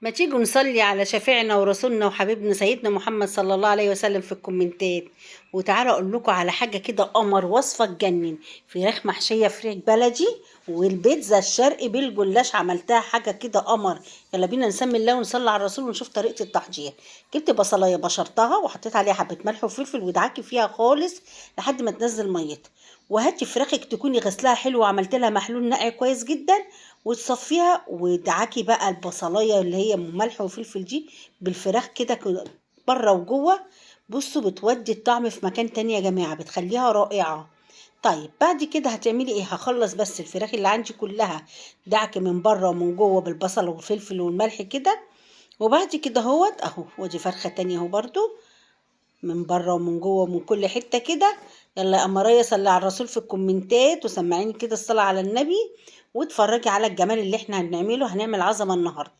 ما تيجوا نصلي على شفيعنا ورسولنا وحبيبنا سيدنا محمد صلى الله عليه وسلم في الكومنتات. وتعالوا اقول لكم على حاجة كده قمر، وصفه تجنن، فراخ محشيه فريك بلدي والبيتزا الشرقي بالجلاش، عملتها حاجة كده قمر. يلا بينا نسمي الله ونصلي على الرسول ونشوف طريقه التحضير. جبت بصلايه بشرتها وحطيت عليها حبه ملح وفلفل ودعكي فيها خالص لحد ما تنزل ميتها. وهاتي فراخك تكوني غسلاها حلو وعملت لها محلول نقع كويس جدا وتصفيها، ودعكي بقى البصلايه اللي هي ملح وفلفل دي بالفراخ كده بره وجوه. بصوا بتودي الطعم في مكان تاني يا جماعة، بتخليها رائعة. طيب بعد كده هتعملي ايه؟ هخلص بس الفراخ اللي عندي كلها دعك من بره ومن جوه بالبصل والفلفل والملح كده. وبعد كده اهوت اهو، ودي فرخة تانية اهو برضو من بره ومن جوه ومن كل حتة كده. يلا يا قمريه صلي على الرسول في الكومنتات وسمعيني كده الصلاة على النبي، واتفرجي على الجمال اللي احنا هنعمله. هنعمل عظمه النهارده.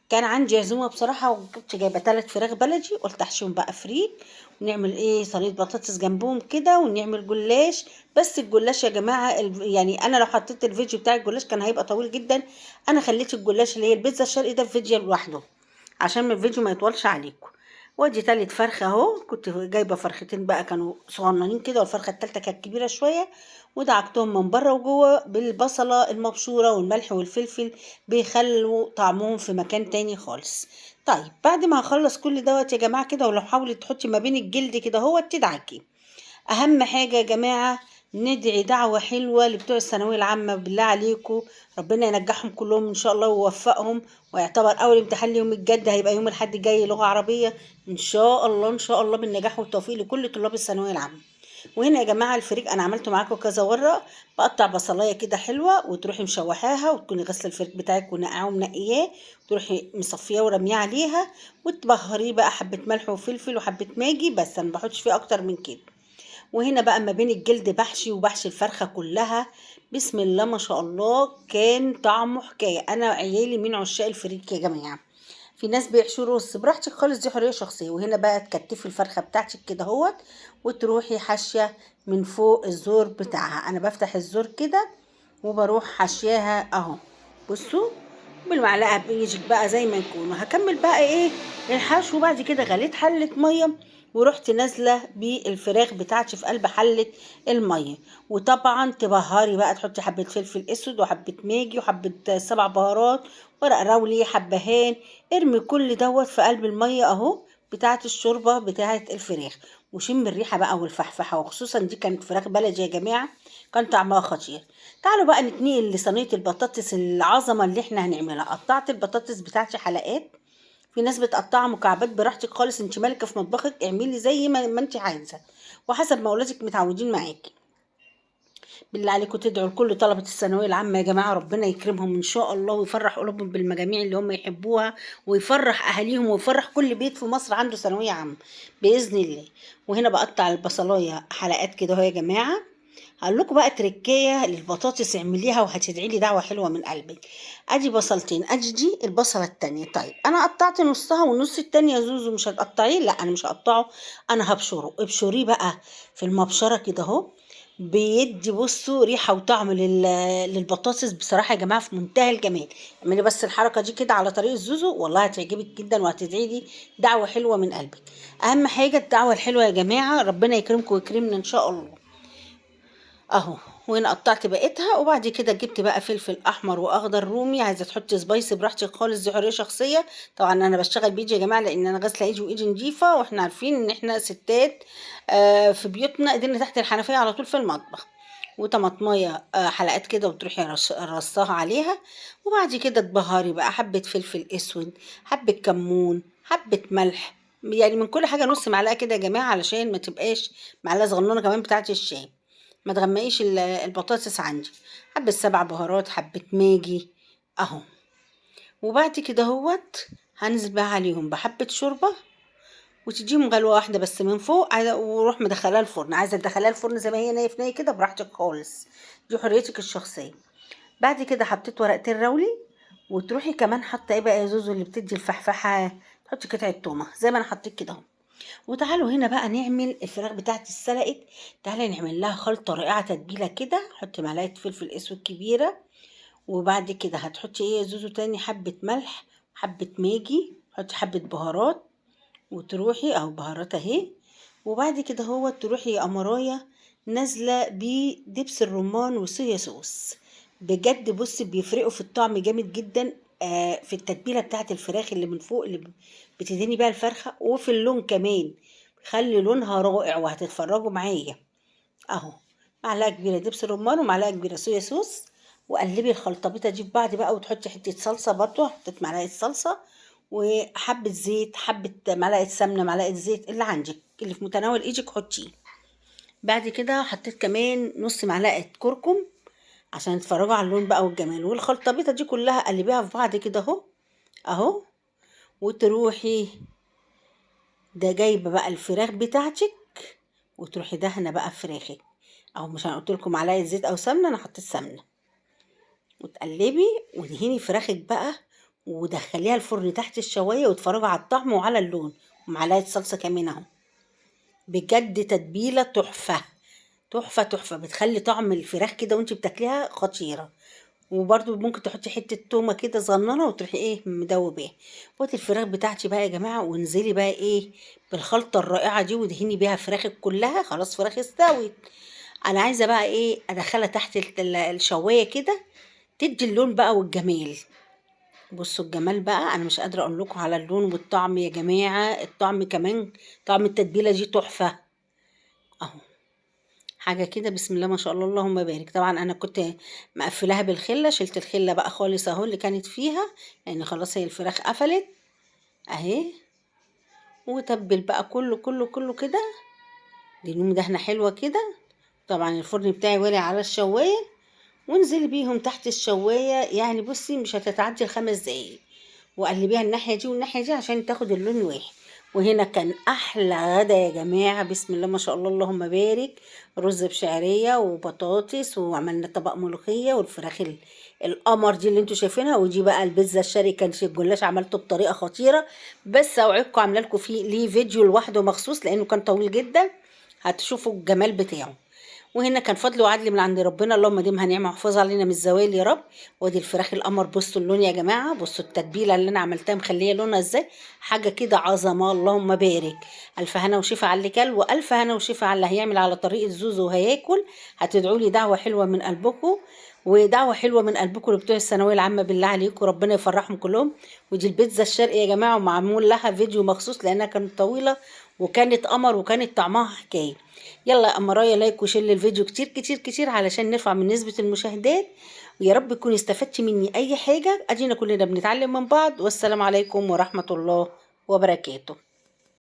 كان عندي عزومة بصراحة وكنت جايبه 3 فراخ بلدي، قلت احشيهم بقى فريك ونعمل ايه صينية بطاطس جنبهم كده ونعمل جلاش. بس الجلاش يا جماعة يعني انا لو حطيت الفيديو بتاع الجلاش كان هيبقى طويل جدا. انا خليت الجلاش اللي هي البيتزا الشرقي ده في فيديو لوحده عشان الفيديو ما يطولش عليكم. وادي تالت فرخة اهو، كنت جايبه فرختين بقى كانوا صغننين كده، والفرخه التالتة كانت كبيرة شوية، ودعكتهم من بره وجوه بالبصله المبشوره والملح والفلفل، بيخلوا طعمهم في مكان تاني خالص. طيب بعد ما هخلص كل دوت يا جماعة كده، ولو حاولي تحطي ما بين الجلد كده اهوت تدعكي. اهم حاجة يا جماعة ندعي دعوة حلوة لبتوع الثانوية العامة، بالله عليكم ربنا ينجحهم كلهم إن شاء الله ويوفقهم، ويعتبر أول امتحان ليهم الجد هيبقى يوم الأحد الجاي لغة عربية إن شاء الله، إن شاء الله بالنجاح والتوفيق لكل طلاب الثانوية العامة. وهنا يا جماعة الفريك أنا عملته معاكم كذا مرة، بقطع بصلاية كده حلوة وتروحي مشوحاها وتكوني غاسلة الفريك بتاعك ونقعاه ومنقياه، وتروحي مصفياه ورمياه عليها وتبهريه بقى حبة ملح وفلفل وحبة ماجي، بس أنا ما بحطش فيه أكتر من كده. وهنا بقى ما بين الجلد بحشي وبحشي الفرخة كلها، بسم الله ما شاء الله كان طعمه حكاية. أنا عيالي من عشاق الفريك يا جماعة، في ناس بيحشوا رز براحتك خالص، دي حرية شخصية. وهنا بقى تكتفي الفرخة بتاعتك كده اهوت وتروحي حاشية من فوق الزور بتاعها. أنا بفتح الزور كده وبروح حاشياها أهو، بصوا بالمعلقة بيجيك بقى زي ما يكون. وهكمل بقى ايه الحشو. وبعد كده غليت حلة مية ورحت نازلة بالفراخ بتاعتي في قلب حلة المية. وطبعا تبهري بقى، تحطي حبة فلفل اسود وحبة ماجي وحبة 7 بهارات، ورق راولي، حبهان، ارمي كل دوت في قلب المية اهو بتاعت الشوربة بتاعت الفراخ، وشم الريحة بقى والفحفحة. وخصوصا دي كانت فراخ بلدي يا جماعة، كان طعمها خطير. تعالوا بقى نتنقل لصينية البطاطس العظمة اللي احنا هنعملها. قطعت البطاطس بتاعتي حلقات، في ناس بتقطعها مكعبات، براحتك خالص، انت مالكه في مطبخك، اعملي زي ما انت عايزه وحسب ما اولادك متعودين معاكي. بالله عليكم تدعوا لكل طلبه الثانوية العامة يا جماعة، ربنا يكرمهم ان شاء الله ويفرح قلوبهم بالمجاميع اللي هم يحبوها، ويفرح اهاليهم ويفرح كل بيت في مصر عنده ثانوية عامة باذن الله. وهنا بقطع البصلايه حلقات كده اهو يا جماعة. هقول لكم بقى تركيه للبطاطس اعمليها وهتدعي لي دعوه حلوة من قلبك. ادي بصلتين، ادي دي البصله التانية. طيب انا قطعت نصها والنص التاني يا زوزو مش هتقطعيه؟ لا انا مش هقطعه، انا هبشره. ابشريه بقى في المبشره كده اهو، بيدي بصوا ريحه وطعم للبطاطس بصراحة يا جماعة في منتهى الجمال. اعملي بس الحركة دي كده على طريق الزوزو، والله هتعجبك جدا وهتدعي لي دعوه حلوة من قلبك. اهم حاجة الدعوة الحلوة يا جماعة، ربنا يكرمكم ويكرمنا ان شاء الله اهو. وهنا قطعت بقيتها. وبعد كده جبت بقى فلفل احمر واخضر رومي، عايزه تحطي spicy براحتك خالص، دي حرية شخصية. طبعا انا بشتغل بايدي يا جماعة لان انا غاسله ايدي وايدي نظيفة، واحنا عارفين ان احنا ستات في بيوتنا ايدينا تحت الحنفية على طول في المطبخ. وطماطميه حلقات كده وتروحي رصاها عليها. وبعد كده تبهري بقى حبه فلفل اسود، حبه كمون، حبه ملح، يعني من كل حاجة نص معلقه كده يا جماعة علشان ما تبقاش معلقه صغنونه كمان بتاعه الشاي، ما تغمقيش البطاطس عندي. حبة 7 بهارات، حبة ماجي اهو. وبعد كده اهوت هنزل بقى عليهم بحبة شوربة وتديهم غلوة واحدة بس من فوق، وروح مدخلاها الفرن. عايزة تدخليها الفرن زي ما هي نايف ناي كده براحتك خالص، دي حريتك الشخصية. بعد كده حطيت ورقتين راولي، وتروحي كمان حاطة ايه بقى يا زوزو اللي بتدي الفحفحة، تحطي قطعة تومة زي ما انا حطيت كده اهو. وتعالوا هنا بقى نعمل الفراخ بتاعتي اتسلقت، تعالي نعمل لها خلطة رائعة تتبيلة كده. حطي معلقة فلفل اسود كبيرة، وبعد كده هتحطي ايه يا زوزو تاني؟ حبة ملح، حبه ماجي، حطي حبه بهارات، وتروحي اهو بهارات اهي. وبعد كده هو تروحي يا قمرايه نازله بدبس الرمان وصويا صوص. بجد بصي بيفرقوا في الطعم جامد جدا، في التتبيله بتاعه الفراخ اللي من فوق اللي بتدهني بيها الفرخه، وفي اللون كمان خلي لونها رائع، وهتتفرجوا معايا اهو. معلقه كبيرة دبس رمان ومعلقة كبيرة صويا صوص، وقلبي الخلطبيطه دي في بعض بقى، وتحطي حتة صلصه برضو، حطيت معلقه صلصه وحبه زيت، حبه معلقه سمنه، معلقه زيت، اللي عندك اللي في متناول ايدك حطيه. بعد كده حطيت كمان نص معلقه كركم عشان تتفرجوا على اللون بقى والجمال. والخلطبيطه دي كلها قلبيها في بعض كده اهو اهو. وتروحي ده جايبه بقى الفراخ بتاعتك، وتروحي دهنه بقى فراخك اهو. مش انا قلت لكم معلقه زيت او سمنه، انا حطيت سمنه. وتقلبي ودهني فراخك بقى، ودخليها الفرن تحت الشوايه، واتفرجوا على الطعم وعلى اللون. ومعلقة صلصه كمان اهو. بجد تتبيله تحفة تحفة تحفة، بتخلي طعم الفراخ كده وانت بتاكليها خطيرة. وبرده ممكن تحطي حتة تومة كده صغننه وتروحي ايه مدوباها. وقت الفراخ بتاعتي بقى يا جماعة، وانزلي بقى ايه بالخلطه الرائعة دي، ودهني بيها فراخك كلها. خلاص فراخ استوت، انا عايزه بقى ايه ادخلها تحت الشوايه كده، تدي اللون بقى والجمال. بصوا الجمال بقى، انا مش قادرة اقول لكم على اللون والطعم يا جماعة. الطعم كمان طعم التتبيله دي تحفة اهو، حاجة كده بسم الله ما شاء الله اللهم بارك. طبعا انا كنت مقفلاها بالخله، شلت الخلة بقى خالص اهو اللي كانت فيها، لان خلاص هي الفراخ قفلت اهي. وتبل بقى كله كله كله كده، دي نوم دهنه حلوة كده. طبعا الفرن بتاعي والع على الشوايه، وانزلي بيهم تحت الشوايه، يعني بصي مش هتتعدي ال5 دقايق. وقلبيها الناحية دي والناحية دي عشان تاخد اللون واحد. وهنا كان احلى غدا يا جماعة، بسم الله ما شاء الله اللهم بارك. رز بشعريه وبطاطس، وعملنا طبق ملوخية، والفراخ القمر دي اللي انتوا شايفينها. ودي بقى البيتزا الشرقي، كان الجلاش عملته بطريقة خطيرة، بس اوعدكم عامله لكم فيه ليه فيديو لوحده مخصوص لانه كان طويل جدا، هتشوفوا الجمال بتاعه. وهنا كان فضل وعدل من عند ربنا، اللهم ديمها نعمه واحفظها علينا من الزوال يا رب. وادي الفراخ القمر، بصوا اللون يا جماعة، بصوا التتبيله اللي انا عملتها مخليه لونها ازاي، حاجة كده عظمه اللهم بارك. الف هنا وشفا على اللي كل، والف هنا وشفا على اللي هيعمل على طريقه زوزو وهياكل. هتدعوا لي دعوه حلوة من قلبكم، ودعوة حلوة من قلبكم لبتوع الثانوية العامة بالله عليكم، ربنا يفرحهم كلهم. ودي البيتزا الشرقي يا جماعة، ومعمول لها فيديو مخصوص لانها كانت طويلة وكانت قمر وكانت طعمها حكاية. يلا يا قمرايه like و share للفيديو كتير كتير كتير علشان نرفع من نسبه المشاهدات، ويا رب تكوني استفدتي مني اي حاجة. ادينا كلنا بنتعلم من بعض، والسلام عليكم ورحمة الله وبركاته.